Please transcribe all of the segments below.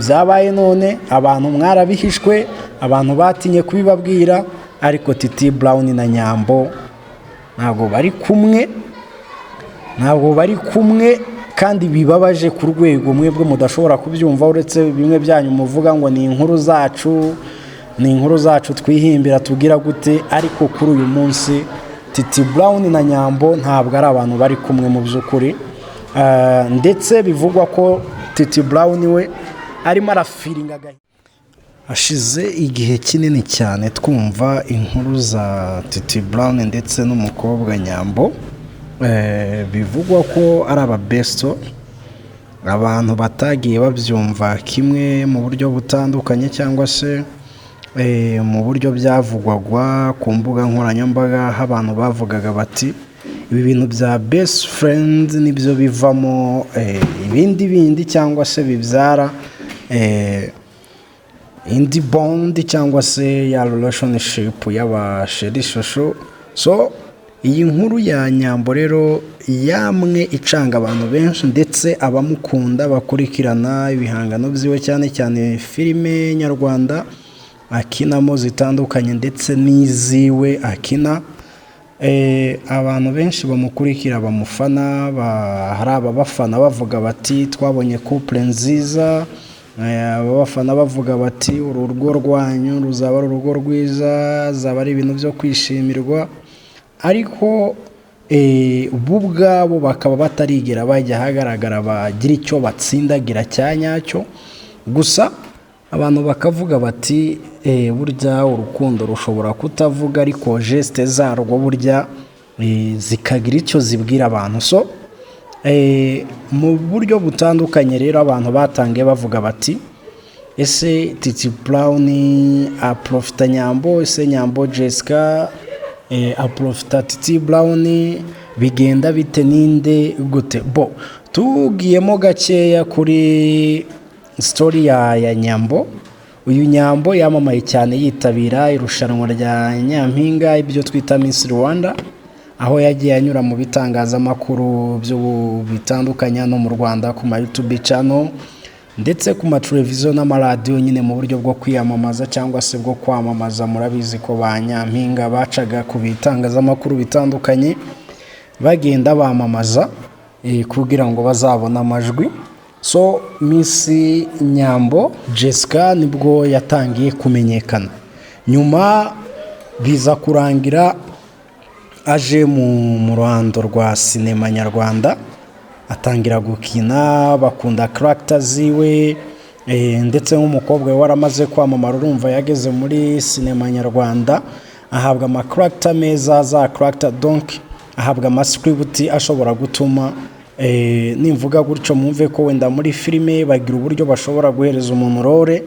Byabaye none abantu mwarabihishwe, abantu batinye kubibabwira, ariko Titi Brown na Nyambo ntabwo bari kumwe, ntabwo bari kumwe. Kandi bibabaje ku rwego mwebwe mudashobora kubyumva, uretse bimwe byanyu muvuga ngo ni inkuru zacu, ni inkuru zacu twihimbira, tubwira gute. Ariko kuri uyu munsi Titi Brown na Nyambo ntabwo ari abantu bari kumwe mu by'ukuri. Ndetse bivugwa ko Titi Brown we arimo arafeelinga agahinda. Hashize igihe kinini cyane twumva inkuru za Titi Brown ndetse n'umukobwa Nyambo. Bivugwa ko ari ababesto. Abantu batagiye babyumva kimwe mu buryo butandukanye cyangwa se mu buryo byavugwagwa ku mbuga nkoranyambaga, aho abantu bavugaga bati ibi bintu bya best friend nibyo bivamo ibindi bindi cyangwa se bibyara indi bond cyangwa se ya relationship y'abachéri chouchou. So iyi nkuru ya Nyambo rero yamwe icanga abantu benshi, ndetse abamukunda bakurikirana ibihangano byiwe, cyane cyane filime nyarwanda akinamo zitandukanye ndetse n'iziwe akina. Abantu benshi bamukurikira, bamufana, hari ababafana bavuga bati twabonye couple nziza, ababafana bavuga bati uru rugo rwanyu ruzaba ari urugo rwiza, zaba ari ibintu byo kwishimirwa. Ariko bo ubwabo bakaba batarigera bajya ahagaragara bagira icyo batsindagira cya nyacyo. Gusa abantu bakavuga bati burya urukundo rushobora kutavuga, ariko geste zarwo burya zikagira icyo zibwira abantu. So mu buryo butandukanye rero abantu batangiye bavuga bati ese Titi Brown aprofita Nyambo? Ese Nyambo Jessica aprofita Titi Brown? Bigenda bite? Ninde gute? Bo tugiyemo gakeya kuri story ya Nyambo. Uyu Nyambo yamamaye cyane yitabira irushanwa rya Nyampinga, ibyo twita Miss Rwanda, aho yagiye anyura mu bitangazamakuru bitandukanye no mu Rwanda, ku ma YouTube channel ndetse ku mateleviziyo n'amaradiyo nyine, mu buryo bwo kwiyamamaza cyangwa se bwo kwamamaza. Murabizi ko ba Nyampinga bacaga ku bitangazamakuru bitandukanye bagenda bamamaza kugira ngo bazabone amajwi. So Miss Nyambo Jessica nibwo yatangiye kumenyekana. Nyuma biza kurangira aje mu ruhando rwa sinema nyarwanda, atangira gukina, bakunda character ziwe, ndetse nk'umukobwa waramaze kwamamara, urumva yageze muri sinema nyarwanda ahabwa amacharacter meza, za character donc ahabwa amascript ashobora gutuma, nimvuga gutyo mwumve ko wenda muri filime bagira uburyo bashobora guhereza umuntu role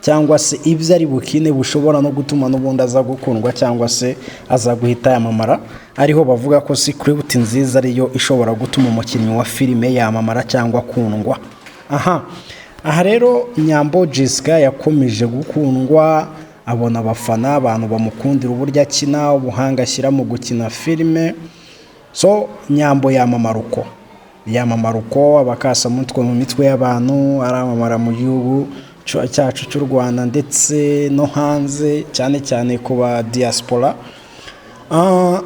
cyangwa se ibyo ari bukine bushobora no gutuma n'ubundi aza gukundwa cyangwa se aza guhita yamamara. Ariho bavuga ko script nziza ariyo ishobora gutuma umukinnyi wa filime yamamara cyangwa akundwa. Aha rero Nyambo Jessica yakomeje gukundwa, abona abafana, abantu bamukundira uburyo akina, ubuhanga ashyira mu gukina filime. So Nyambo yamamara uko, yamamara uko, abakasamutwe mu mitwe y'abantu, aramamara mu gihugu cyacu cy'u Rwanda ndetse no hanze, cyane cyane ku ba diaspora.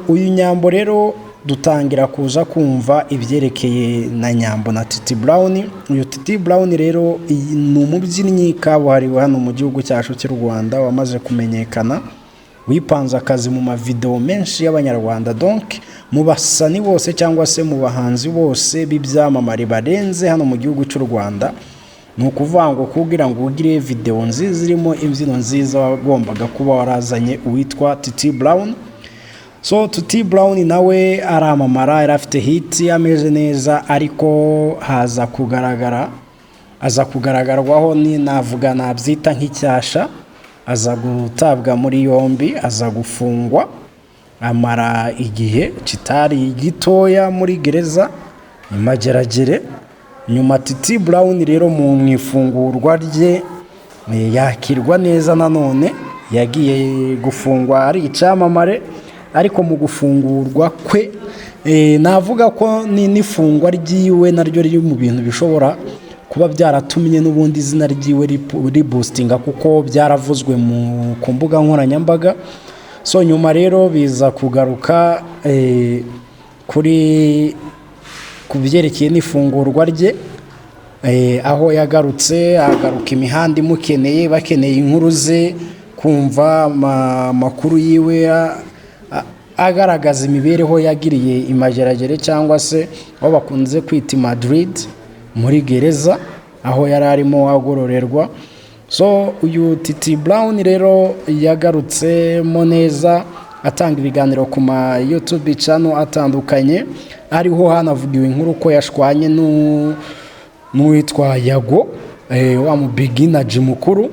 Uyu Nyambo rero dutangira kuza kumva ibyerekeye na Nyambo na Titi Brown. Uyu Titi Brown rero ni umubyinnyi kabuhariwe hano mu gihugu cyacu cy'u Rwanda, wamaze kumenyekana, wipanze akazi mu mavideo menshi y'abanyarwanda. Donc mu basani bose cyangwa se mu bahanzi bose b'ibyamamare barenze hano mu gihugu cy'u Rwanda, ni ukuvuga ngo kugira ngo ugire video nziza irimo imbyino nziza, wagombaga kuba warazanye uwitwa Titi Brown. So Titi Brown nawe aramamara, yari afite hit, ameze neza, ariko haza kugaragara, aza kugaragarwaho ni navuga nabyita nk'icyasha, aza gutabwa muri yombi, aza gufungwa, amara igihe kitari gitoya muri gereza Mageragere. Nyuma Titi Brown rero mu ifungurwa rye yakirwa neza. Nanone yagiye gufungwa ari icyamamare, ariko mu gufungurwa kwe, navuga ko n'ifungwa ryiwe naryo riri mu bintu bishobora kuba kuba byaratumye n'ubundi izina ryiwe riboostinga, kuko byaravuzwe ku mbuga nkoranyambaga. So nyuma rero biza kugaruka kuri ku byerekeye n'ifungurwa rye, aho yagarutse, agaruka imihanda imukeneye, bakeneye inkuru ze, kumva amakuru yiwe agaragaza imibereho yagiriye i Mageragere, cyangwa se aho bakunze kwita i Madrid, muri gereza aho yari arimo agororerwa. So uyu Titi Brown rero yagarutsemo neza, atanga ibiganiro ku ma YouTube channel atandukanye, ariho hanavugiwe inkuru ko yashwanye n'uwitwa Yago, wa mu Big Energy mukuru.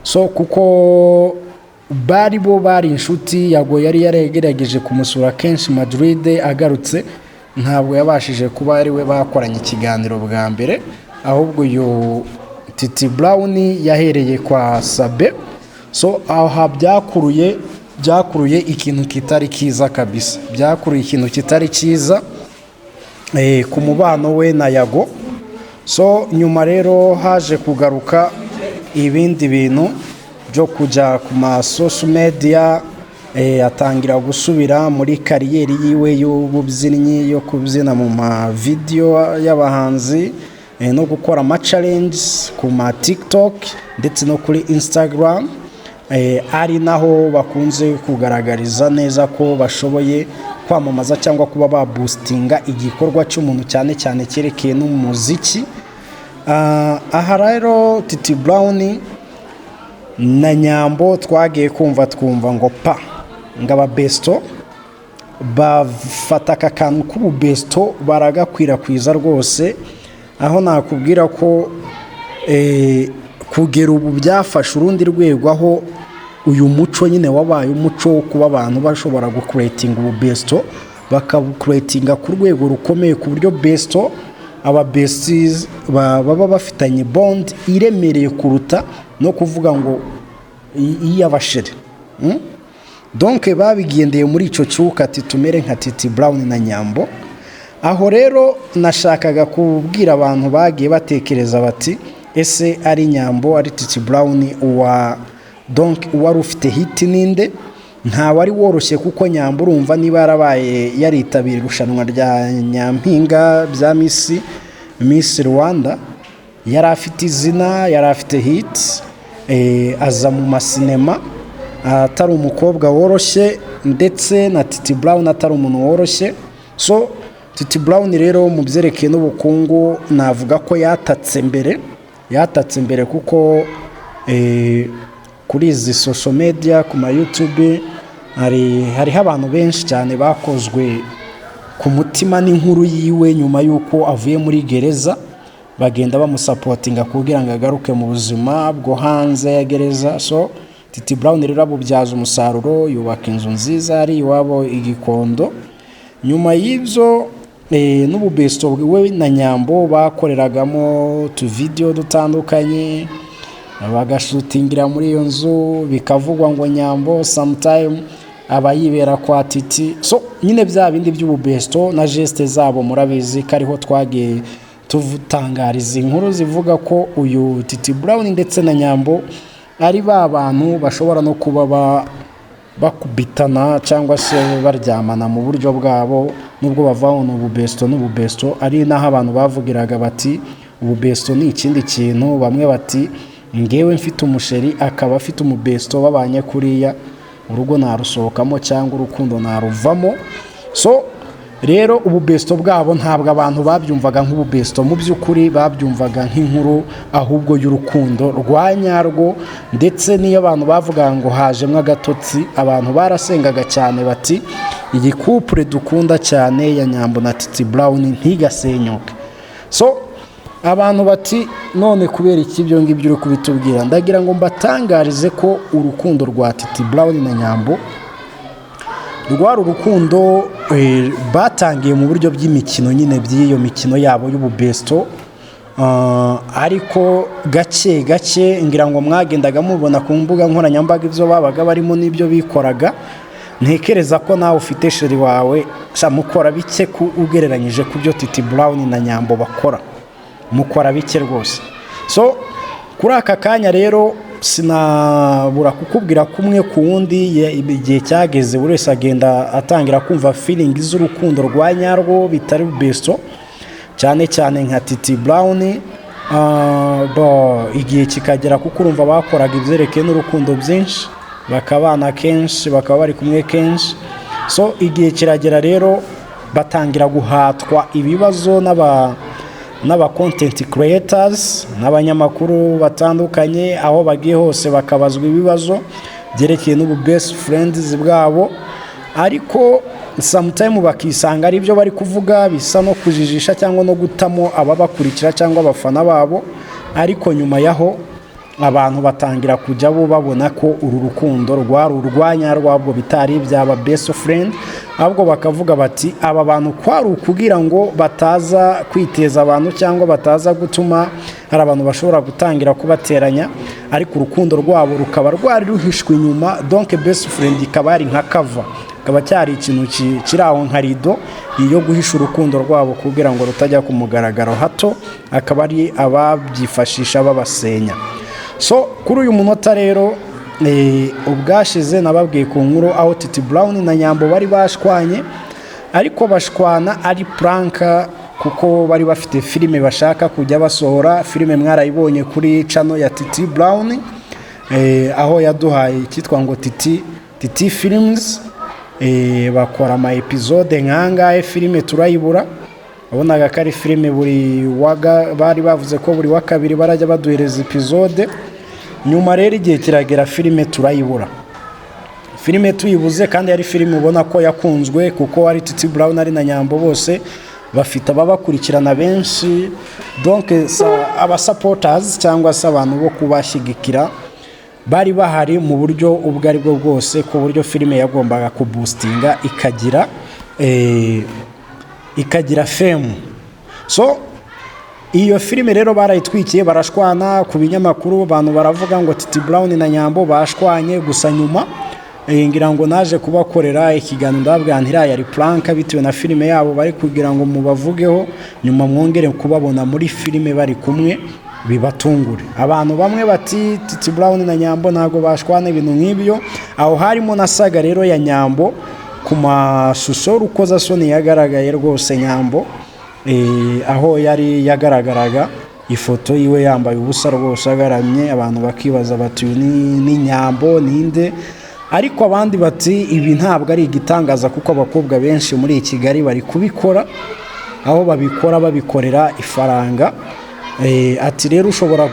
So kuko bari bo bari inshuti, Yago yari yaragerageje kumusura kenshi Madrid agarutse, ntabwo yabashije kuba ari we bakoranye ikiganiro bwa mbere, ahubwo uyu Titi Brown yahereye kwa Sabe. So aha byakuruye ikintu kitari cyiza kabisa, byakuruye ikintu kitari cyiza ku mubano we na Yago. So nyuma rero haje kugaruka ibindi bintu byo kujya ku ma social media, atangira gusubira muri career yiwe y'ububyinnyi, yo kubyina mu ma video y'abahanzi, no gukora ama challenge ku ma TikTok ndetse no kuri Instagram, ari naho bakunze kugaragariza neza ko bashoboye kwamamaza cyangwa kuba baboostinga igikorwa cy'umuntu, cyane cyane cyerekeye n'umuziki. Aha rero Titi Brown na Nyambo twagiye kumva twumva ngo pa, ngo ababesto bafata aka kantu k'ububesto baragakwirakwiza rwose, aho nakubwira ko kugera ubu byafashe urundi rwego, aho uyu muco nyine wabaye umuco wo kuba abantu bashobora gucreatinga ububesto, bakabucreatinga ku rwego rukomeye, ku buryo besto, aba besties baba bafitanye bond iremereye kuruta no kuvuga ngo iy'abachéri. Donc babigendeye muri icyo cyuka, ati tumere nka Titi Brown na Nyambo. Aho rero nashakaga kubwira abantu bagiye batekereza bati: "Ese ari Nyambo, ari Titi Brown, uwa donc uwari ufite hit ninde?" Ntawe ari woroshye, kuko Nyambo urumva niba yarabaye yaritabiriye irushanwa rya Nyampinga bya Miss Rwanda, yari afite izina, yari afite hit, aza mu masinema atari umukobwa woroshye, ndetse na Titi Brown atari umuntu woroshye. So Titi Brown rero mu byerekeye n'ubukungu navuga ko yatatse mbere, yatatse mbere, kuko kuri izi social media, ku ma YouTube, hariho abantu benshi cyane bakozwe ku mutima n'inkuru yiwe nyuma y'uko avuye muri gereza, bagenda bamusupportinga kugira ngo agaruke mu buzima bwo hanze ya gereza. So Titi Brown rero abubyaza umusaruro, yubaka inzu nziza ari iwabo i Gikondo. Nyuma y'ibyo n'ububesto we na Nyambo bakoreragamo utuvideyo dutandukanye, bagashootingira muri iyo nzu, bikavugwa ngo Nyambo sometime aba yibera kwa Titi. So nyine bya bindi by'ububesto na geste zabo murabizi ko ariho twagiye tutangariza inkuru zivuga ko uyu Titi Brown ndetse na Nyambo ari ba bantu bashobora no kuba bakubitana cyangwa se baryamana mu buryo bwabo, nubwo bavaho ni ububesto n'ububesto. Ari naho abantu bavugiraga bati ububesto ni ikindi kintu, bamwe bati ngewe mfite umuchéri akaba afite umubesto babanye kuriya, urugo narusohokamo cyangwa urukundo naruvamo. So rero ububesto bwabo ntabwo abantu babyumvaga nk'ububesto, mu by'ukuri babyumvaga nk'inkuru ahubwo y'urukundo rwa nyarwo. Ndetse n'iyo abantu bavugaga ngo hajemo agatotsi, abantu barasengaga cyane bati iyi couple dukunda cyane ya Nyambo na Titi Brown ntigasenyuke. So abantu bati none kubera iki ibyo ngibyo uri kubitubwira? Ndagira ngo mbatangarize ko urukundo rwa Titi Brown na Nyambo rwari urukundo batangiye mu buryo bw'imikino nyine, by'iyo mikino yabo y'ububesto. Ariko gake gake ngira ngo mwagendaga mubona ku mbuga nkoranyambaga ibyo babaga barimo n'ibyo bikoraga. Ntekereza ko nawe ufite chéri wawe, sha mukora bike ku ugereranyije ku byo Titi Brown na Nyambo bakora. Mukora bike rwose. So kuri aka kanya rero sinabura kukubwira kumwe ku wundi. Igihe cyageze buri wese agenda atangira kumva feeling z'urukundo rwa nyarwo bitari besto, cyane cyane nka Titi Brown. Bo igihe kikagera, kuko urumva bakoraga ibyerekeye n'urukundo byinshi, bakabana kenshi, bakaba bari kumwe kenshi. So igihe kiragera rero batangira guhatwa ibibazo n'aba content creators n'abanyamakuru batandukanye. Aho bagiye hose bakabazwa ibibazo byerekeye n'ubu best friends bwabo, ariko sometime bakisanga ari ibyo bari kuvuga bisa no kujijisha cyangwa no gutamo ababakurikira cyangwa abafana babo. Ariko nyuma yaho abantu batangira kujya bo babona ko uru rukundo rwari urwanya rwabwo, bitari ibyaba best friend, ahubwo bakavuga bati aba bantu kwari ukugira ngo bataza kwiteza abantu cyangwa bataza gutuma hari abantu bashobora gutangira kubateranya, ariko urukundo rwabo rukaba rwari ruhishwe inyuma. Donc best friend ikaba yari nka cover, kikaba cyari ikintu kiri aho nka rido yo guhisha urukundo rwabo kugira ngo rutajya ku mugaragaro, hato akaba ari ababyifashisha babasenya. So kuri uyu munota rero, ubwashize nababwiye ku nkuru aho Titi Brown na Nyambo bari bashwanye, ariko bashwana ari prank, kuko bari bafite filime bashaka kujya basohora. Filime mwarayibonye kuri channel ya Titi Brown, aho yaduhaye icyitwa ngo Titi Films. Bakora ama episode nkangahe, filime turayibura. Wabonaga ko ari filime buri waga, bari bavuze ko buri wa kabiri barajya baduhereza episode. Nyuma rero igihe kiragera filime turayibura. Filime tuyibuze, kandi yari filime ubona ko yakunzwe, kuko ari Titi Brown ari na Nyambo bose bafite ababakurikirana benshi, donc aba supporters cyangwa se abantu bo kubashyigikira bari bahari mu buryo ubwo ari bwo bwose, ku buryo filime yagombaga kuboostinga ikagira fame. So iyo filime rero barayitwikiye, barashwana ku binyamakuru, abantu baravuga ngo Titi Brown na Nyambo bashwanye. Gusa nyuma ngira ngo naje kubakorera ikiganiro, ndababwira nti iriya yari prank bitewe na filime yabo bari kugira ngo mubavugeho, nyuma mwongere kubabona muri filime bari kumwe bibatungure. Abantu bamwe bati Titi Brown na Nyambo ntabwo bashwana, ibintu nk'ibyo. Aho harimo na saga rero ya Nyambo ku mashusho y'urukozasoni yagaragaye rwose. Nyambo aho yari yagaragaraga ifoto yiwe yambaye ubusa rwose agaramye, abantu bakibaza bati uyu ni Nyambo, ninde? Ariko abandi bati ibi ntabwo ari igitangaza, kuko abakobwa benshi muri Kigali bari kubikora, aho babikora babikorera ifaranga. Ati rero ushobora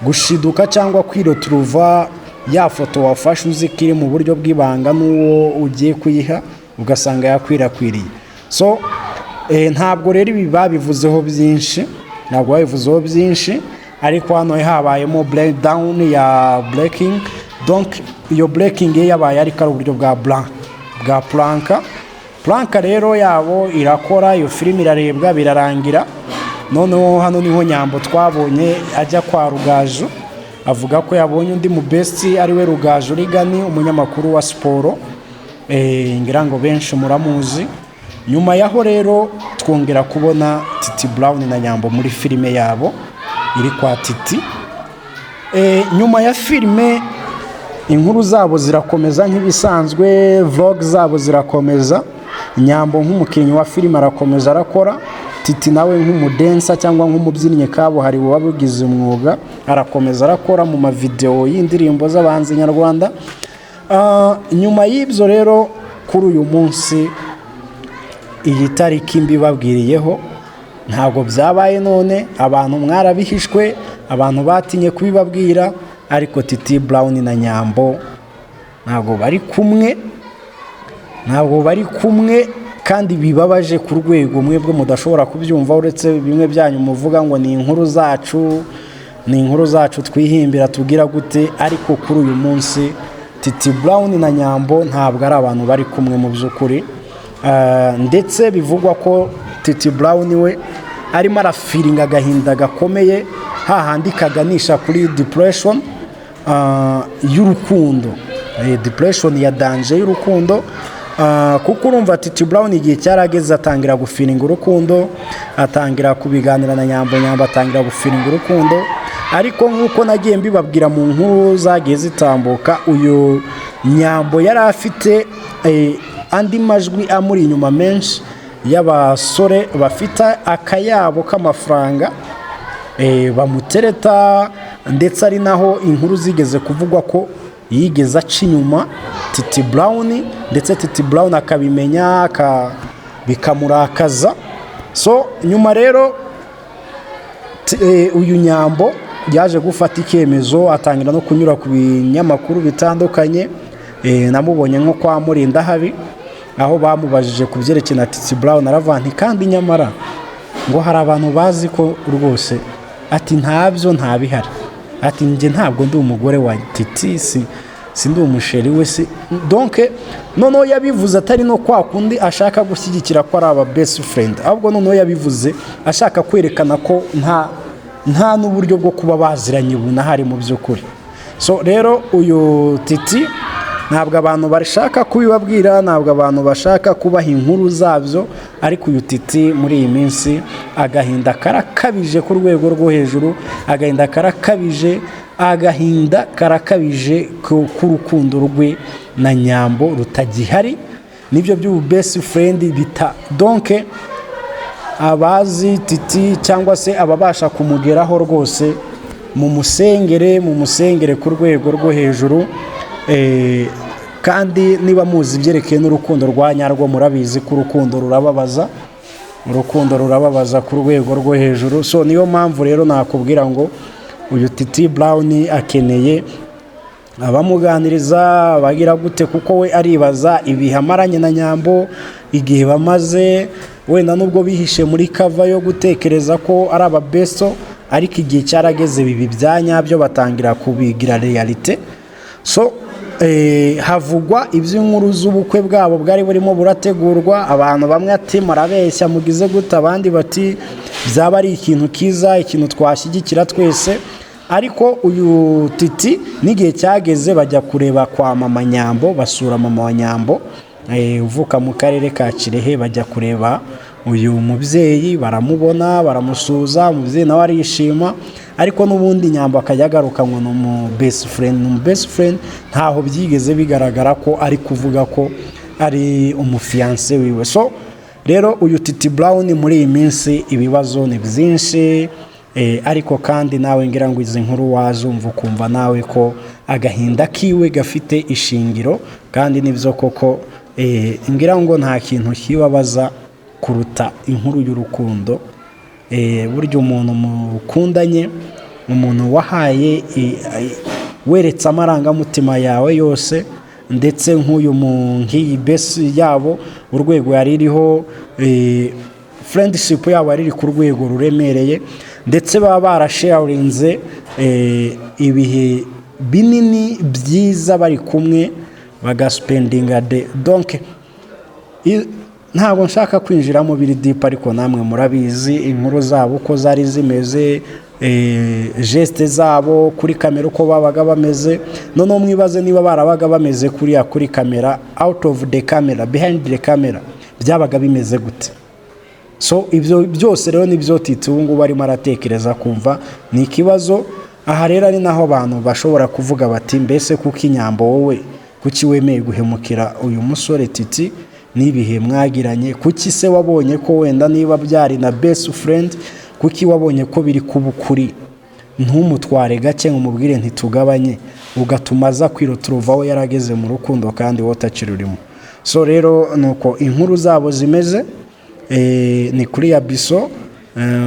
gushiduka cyangwa kwiroturuva ya foto wafashe uzi ko iri mu buryo bw'ibanga n'uwo ugiye kuyiha, ugasanga yakwirakwiriye. So ntabwo rero ibi babivuzeho byinshi, ntabwo babivuzeho byinshi, ariko hano habayemo breakdown ya breaking. Donc iyo breaking ye yabaye ariko ari uburyo bwa prank. Prank rero yabo irakora, iyo filime irarebwa, birarangira. Noneho hano niho Nyambo twabonye ajya kwa Rugaju, avuga ko yabonye undi mu best, ariwe Rugaju Rigani, umunyamakuru wa siporo. Ngira ngo benshi muramuzi. Nyuma yaho rero twongera kubona Titi Brown na Nyambo muri filime yabo iri kwa Titi. Nyuma ya filime inkuru zabo zirakomeza nk'ibisanzwe, vlog zabo zirakomeza. Nyambo nk'umukinnyi wa filime arakomeza arakora, Titi nawe nk'umudancer cyangwa nk'umubyinnyi kabuhariwe wabigize umwuga arakomeza arakora mu mavidewo y'indirimbo z'abahanzi nyarwanda. Nyuma y'ibyo rero, kuri uyu munsi, iyi tariki mbibabwiriyeho, ntabwo byabaye none, abantu mwarabihishwe, abantu batinye kubibabwira, ariko Titi Brown na Nyambo ntabwo bari kumwe, ntabwo bari kumwe, kandi bibabaje ku rwego mwebwe mudashobora kubyumva, uretse bimwe byanyu muvuga ngo ni inkuru zacu, ni inkuru zacu twihimbira, tubwira gute. Ariko kuri uyu munsi Titi Brown na Nyambo ntabwo ari abantu bari kumwe mu by'ukuri. Ndetse bivugwa ko Titi Brown we arimo arafeelinga agahinda gakomeye, hahandi kaganisha kuri depression y'urukundo, depression ya danger y'urukundo. Kuko urumva Titi Brown igihe cyarageze atangira gufeelinga urukundo, atangira kubiganira na Nyambo, Nyambo atangira gufeelinga urukundo. Ariko nk'uko nagiye mbibabwira mu nkuru zagiye zitambuka, uyu Nyambo yari afite andi majwi amuri inyuma menshi y'abasore bafite akayabo k'amafaranga bamutereta, ndetse ari naho inkuru zigeze kuvugwa ko yigeze aca inyuma Titi Brown, ndetse Titi Brown akabimenya bikamurakaza. So nyuma rero uyu Nyambo yaje gufata icyemezo, atangira no kunyura ku binyamakuru bitandukanye. Namubonye nko kwa Murindahabi, aho bamubajije ku byerekeye na Titi Brown, aravuga nti kandi nyamara ngo hari abantu bazi ko rwose, ati ntabyo, ntabihari, ati njye ntabwo ndi umugore wa Titi, si ndi umuchéri we. Si donc noneho yabivuze atari no kwa kundi ashaka gushyigikira ko ari aba best friend, ahubwo noneho yabivuze ashaka kwerekana ko nta n'uburyo bwo kuba baziranye bunahari mu by'ukuri. So rero uyu Titi ntabwo abantu bashaka kubibabwira, ntabwo abantu bashaka kubaha inkuru zabyo, ariko uyu Titi muri iyi minsi agahinda karakabije ku rwego rwo hejuru, agahinda karakabije, agahinda karakabije k'urukundo rwe na Nyambo rutagihari, nibyo by'ubu best friend bita. Donc abazi Titi cyangwa se ababasha kumugeraho rwose, mu musengere, mu musengere ku rwego rwo hejuru. Kandi niba muzi ibyerekeye n'urukundo rwa nyarwo, murabizi ko urukundo rurababaza, urukundo rurababaza ku rwego rwo hejuru. So niyo mpamvu rero nakubwira ngo uyu Titi Brown akeneye abamuganiriza bagira gute, kuko we aribaza ibihe amaranye na Nyambo, igihe bamaze, wenda nubwo bihishe muri cover yo gutekereza ko ari ababesto, ariko igihe cyarageze bibi bya nyabyo, batangira kubigira réalité. So havugwa iby'inkuru z'ubukwe bwabo bwari burimo burategurwa. Abantu bamwe ati murabeshya, mugize gute, abandi bati byaba ari ikintu kiza, ikintu twashyigikira twese. Ariko uyu Titi n'igihe cyageze bajya kureba kwa mama Nyambo, basura mama wa Nyambo uvuka mu karere ka Kirehe, bajya kureba uyu mubyeyi, baramubona, baramusuhuza, umubyeyi nawe arishima. Ariko n'ubundi Nyambo akajya agaruka ngo ni umu best friend, ni umu best friend, ntaho byigeze bigaragara ko ari kuvuga ko ari umufiancé wiwe. So rero uyu Titi Brown muri iyi minsi ibibazo ni byinshi. Ariko kandi nawe ngira ngo izi nkuru wazumva ukumva nawe ko agahinda kiwe gafite ishingiro, kandi nibyo koko. Ngira ngo nta kintu kibabaza kuruta inkuru y'urukundo. Burya umuntu mukundanye, umuntu wahaye, weretse amarangamutima yawe yose, ndetse nk'uyu nk'iyi besi yabo, urwego yari iriho, friendship yabo yari iri ku rwego ruremereye, ndetse baba barasharinze ibihe binini byiza bari kumwe, bagaspendinga de donc ntabwo nshaka kwinjiramo biri deep, ariko namwe murabizi inkuru zabo uko zari zimeze, gestes zabo kuri kamera uko babaga bameze. Noneho mwibaze niba barabaga bameze kuriya kuri kamera, out of the camera, behind the camera byabaga bimeze gute? So ibyo byose rero nibyo Titi ubu ngubu arimo aratekereza, kumva ni ikibazo. Aha rero ari naho abantu bashobora kuvuga bati mbese kuko Inyambo wowe kuki wemeye guhemukira uyu musore Titi n'ibihe mwagiranye? Kuki se wabonye ko wenda niba byari na best friend, kuki wabonye ko biri kuba ukuri ntumutware gake ngo umubwire ntitugabanye, ugatuma aza kwiroturuva aho yarageze mu rukundo kandi wowe utakirurimo? So rero ni uko inkuru zabo zimeze. Ni kuri ya biso.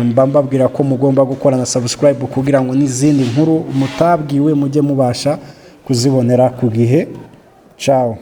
Mba mbabwira ko mugomba gukora na subscribe kugira ngo n'izindi nkuru mutabwiwe mujye mubasha kuzibonera ku gihe. Ciao.